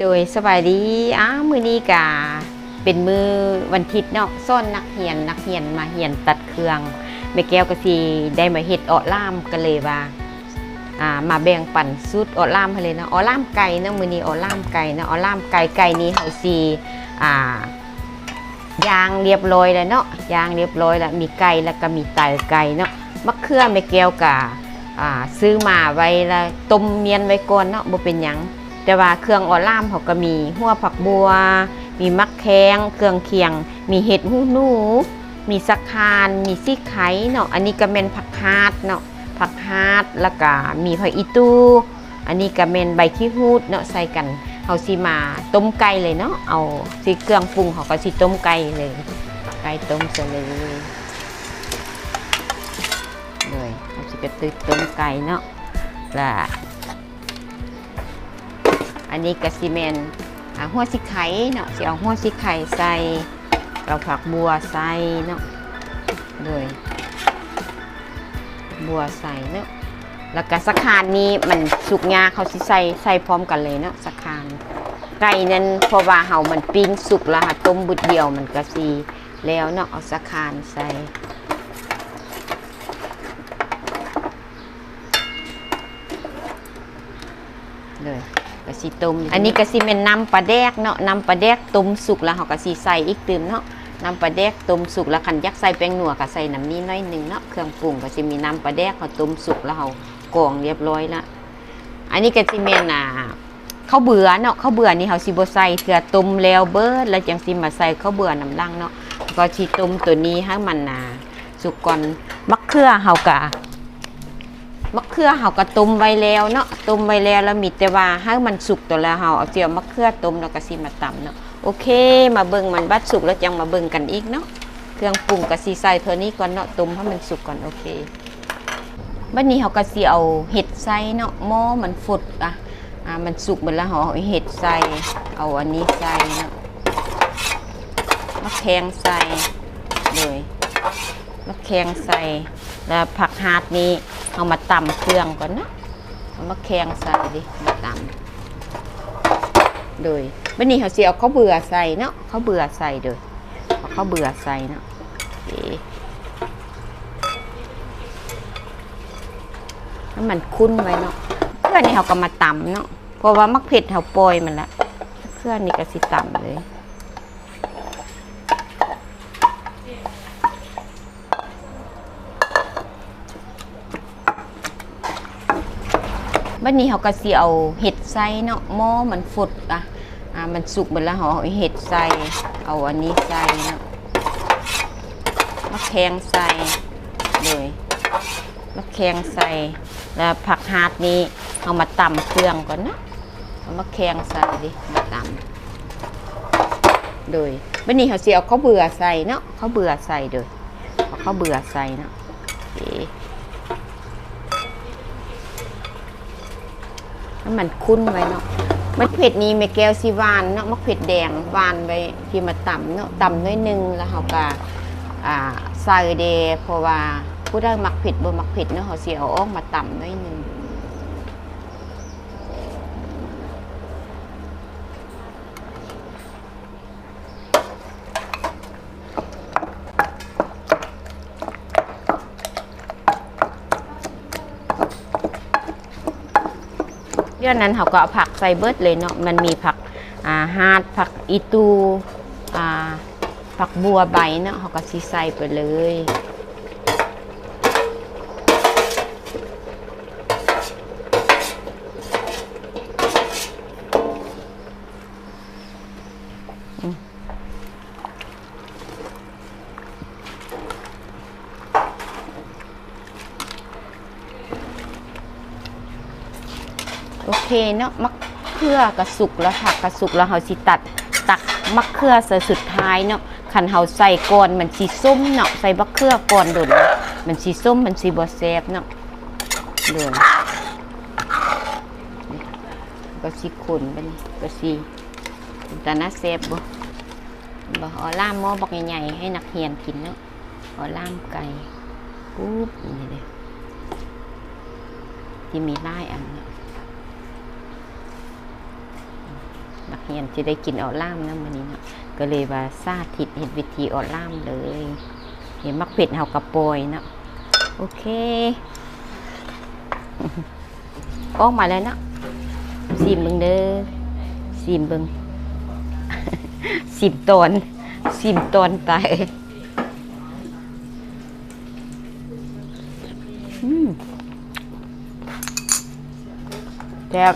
ໂດຍ ສະບາຍດີ. ອ້າວ ມື້ນີ້ກະເປັນມື້ວັນທິດເນາະ, ສອນນັກຮຽນ, ນັກຮຽນມາຮຽນຕັດເຄື່ອງ. ແມ່ແກ້ວກະຊິໄດ້ມາເຮັດເອາະລ້າມ, ກະເລີຍວ່າ ອ່າ ມາແບ່ງປັນສູດເອາະລ້າມໃຫ້ເລີຍເນາະ. ເອາະລ້າມໄກ່ເນາະ, ມື້ນີ້ເອາະລ້າມໄກ່ເນາະ, ເອາະລ້າມໄກ່. ໄກ່ນີ້ເຮົາຊິ ອ່າ ຍ່າງລຽບຮ້ອຍແລ້ວເນາະ, ຍ່າງລຽບຮ້ອຍແລ້ວ, ມີໄກ່ ແລ້ວກະມີໄຕໄກ່ເນາະ. ໝາກເຂືອແມ່ແກ້ວກະ ອ່າ ຊື້ມາໄວ້ລະຕົ້ມມ້ຽນໄວ້ກ່ອນເນາະ, ບໍ່ເປັນຫຍັງ. ແຕ່ວ່າເຄື່ອງເອາະລ້າມເຮົາກະມີຫົວຜັກບົ່ວ, ມີໝາກແຂ້ງ, ເຄື່ອງຄຽງ, ມີເຫັດຫູໜູ, ມີສະຄານ, ມີສີໄຄເນາະ. ອັນນີ້ກະແມ່ນຜັກຫາດເນາະ, ຜັກຫາດ, ແລ້ວກະມີຜັກອີ່ຕູ່. ອັນນີ້ກະແມ່ນໃບຂີ້ຫູດເນາະ, ໃສ່ກັນ. ເຮົາຊິມາຕົ້ມໄກ່ເລີຍເນາະ, ເອົາ ຊິເຄື່ອງປຸງ ເຮົາກະຊິຕົ້ມໄກ່ເລີຍ. ໄກ່ຕົ້ມຊະເລີຍ. ໂດຍ ເຮົາຊິກະຕຶກຕົ້ມໄກ່ເນາະ. ລະ ອັນນີ້ກະຊິແມ່ນ ອ່າ ຫົວສີໄຄເນາະ, ຊິເອົາຫົວສີໄຄໃສ່ ເອົາຜັກບົ່ວໃສ່ເນາະ. ໂດຍ ບົ່ວໃສ່ເນາະ. ແລ້ວກະສະຄານນີ້ມັນສຸກຍາກ, ເຮົາຊິໃສ່ ໃສ່ພ້ອມກັນເລີຍເນາະ ສະຄານ. ໄກ່ນັ້ນ ເພາະວ່າເຮົາມັນປີ້ງສຸກແລ້ວ ເຮົາຕົ້ມບຶດດຽວ ມັນກະຊິແລ້ວເນາະ. ເອົາສະຄານໃສ່. ໂດຍ ກະຊິຕົ້ມ. ອັນນີ້ກະຊິແມ່ນນ້ຳປາແດກເນາະ, ນ້ຳປາແດກຕົ້ມສຸກແລ້ວ ເຮົາກະຊິໃສ່ອີກຕື່ມເນາະ. ນ້ຳປາແດກຕົ້ມສຸກແລ້ວ ຄັນຢາກໃສ່ແປ້ງນົວກະໃສ່ນ້ຳນີ້ໜ້ອຍໜຶ່ງເນາະ. ເຄື່ອງປຸງກະຊິມີນ້ຳປາແດກ ເຮົາຕົ້ມສຸກແລ້ວ ເຮົາກອງລຽບຮ້ອຍລະ. ອັນນີ້ກະຊິແມ່ນ ອ່າ ເຂົ້າເບືອເນາະ, ເຂົ້າເບືອນີ້ເຮົາຊິບໍ່ໃສ່ເທື່ອ, ຕົ້ມແລ້ວເບີດ ແລ້ວຈັ່ງຊິມາໃສ່ເຂົ້າເບືອນຳຫຼັງເນາະ. ກະຊິຕົ້ມໂຕນີ້ໃຫ້ມັນ ອ່າ ສຸກກ່ອນ. ໝາກເຂືອເຮົາກະ ໝາກເຂືອເຮົາກະຕົ້ມໄວ້ແລ້ວເນາະ, ຕົ້ມໄວ້ແລ້ວ ແລ້ວມີແຕ່ວ່າໃຫ້ມັນສຸກໂຕແລ້ວ ເຮົາເອົາ ຊິເອົາໝາກເຂືອຕົ້ມ ແລ້ວກະຊິມາຕຳເນາະ. ໂອເຄ ມາເບິ່ງ ມັນບາດສຸກແລ້ວຈັ່ງມາເບິ່ງກັນອີກເນາະ. ເຄື່ອງປຸງກະຊິໃສ່ເທົ່ານີ້ກ່ອນເນາະ, ຕົ້ມໃຫ້ມັນສຸກກ່ອນ. ໂອເຄ ບາດນີ້ເຮົາກະຊິເອົາເຫັດໃສ່ເນາະ, ໝໍ້ມັນຟົດ ອ່າ ອ່າ ມັນສຸກເບິດແລ້ວ ເຮົາເອົາເຫັດໃສ່, ເອົາອັນນີ້ໃສ່ເນາະ, ໝາກແຂ້ງໃສ່. ໂດຍ ໝາກແຂ້ງໃສ່ ແລ້ວຜັກຫາດນີ້ ເຮົາມາຕຳເຄື່ອງກ່ອນເນາະ. ເອົາໝາກແຂ້ງໃສ່ເດ້ ມາຕຳ. ໂດຍ ບາດນີ້ເຮົາຊິເອົາເຂົ້າເບືອໃສ່ເນາະ, ເຂົ້າເບືອໃສ່. ໂດຍ ເອົາເຂົ້າເບືອໃສ່ເນາະ. ໂອເຄ ໃຫ້ມັນຂຸ້ນໄວ້ເນາະ. ເຄື່ອງນີ້ເຮົາກະມາຕຳເນາະ, ເພາະວ່າໝາກເຜັດເຮົາປ່ອຍມັນລະ. ເຄື່ອງນີ້ກະຊິຕຳເລີຍ. ບາດນີ້ເຮົາກະຊິເອົາເຫັດໃສ່ເນາະ, ໝໍ້ມັນຟົດ ອ່າ ອ່າ ມັນສຸກເບິດແລ້ວ ເຮົາເອົາເຫັດໃສ່, ເອົາອັນນີ້ໃສ່ເນາະ, ໝາກແຂ້ງໃສ່. ໂດຍ ໝາກແຂ້ງໃສ່ ແລ້ວຜັກຫາດນີ້ ເຮົາມາຕຳເຄື່ອງກ່ອນເນາະ. ເອົາໝາກແຂ້ງໃສ່ເດ້ ມາຕຳ. ໂດຍ ບາດນີ້ເຮົາຊິເອົາເຂົ້າເບືອໃສ່ເນາະ, ເຂົ້າເບືອໃສ່. ໂດຍ ເອົາເຂົ້າເບືອໃສ່ເນາະ. ໂອເຄ ໃຫ້ມັນຂຸ້ນໄວ້ເນາະ. ໝາກເຜັດນີ້ແມ່ແກ້ວຊິຫວ່ານເນາະ, ໝາກເຜັດແດງຫວ່ານໄວ້ ທີ່ມາຕຳເນາະ, ຕຳໜ້ອຍໜຶ່ງ ແລ້ວເຮົາກະ ອ່າ ໃສ່ແດ່ ເພາະວ່າຜູ້ໃດມັກເຜັດບໍ່ມັກເຜັດເນາະ, ເຮົາຊິເອົາອອກມາຕຳໜ້ອຍໜຶ່ງ. ຍ້ອນນັ້ນເຮົາກະເອົາຜັກໃສ່ເບິດເລີຍເນາະ, ມັນມີຜັກ ອ່າ ຫາດ, ຜັກອີ່ຕູ່, ອ່າ ຜັກບົ່ວໃບເນາະ, ເຮົາກະຊິໃສ່ໄປເລີຍ. ໂອເຄເນາະ, ໝາກເຂືອກະສຸກແລ້ວ, ຜັກກະສຸກແລ້ວ, ເຮົາຊິຕັດ ຕັກໝາກເຂືອໃສ່ສຸດທ້າຍເນາະ. ຄັນເຮົາໃສ່ກ່ອນມັນຊິສົ້ມເນາະ, ໃສ່ໝາກເຂືອກ່ອນດົນ ມັນຊິສົ້ມ, ມັນຊິບໍ່ແຊບເນາະ. ໂດຍ ກະຊິຄົນໄປນີ້ ກະຊິ ເປັນຕາໜ້າແຊບບໍ່? ບໍ່ ເອົາລາມໝໍ້ບັກໃຫຍ່ໆ ໃຫ້ນັກຮຽນກິນເນາະ. ເອົາລາມໄກ່ປຸບ ນີ້ເດ້ ທີ່ມີຫຼາຍອັນເນາະ. ບັກ ຍັງຊິໄດ້ກິນເອາະລ້າມນຳມື້ນີ້ເນາະ ກໍເລີຍວ່າສາທິດເຮັດວິທີເອາະລ້າມເລີຍ. ເຫັນໝາກເຜັດເຮົາກໍປ່ອຍເນາະ. ໂອເຄ ອອກມາແລ້ວເນາະ. ຊີມເບິ່ງເດີ ຊີມເບິ່ງ ຊີມຕອນ ຊີມຕອນຕາຍ. ອືມ ແຊບ.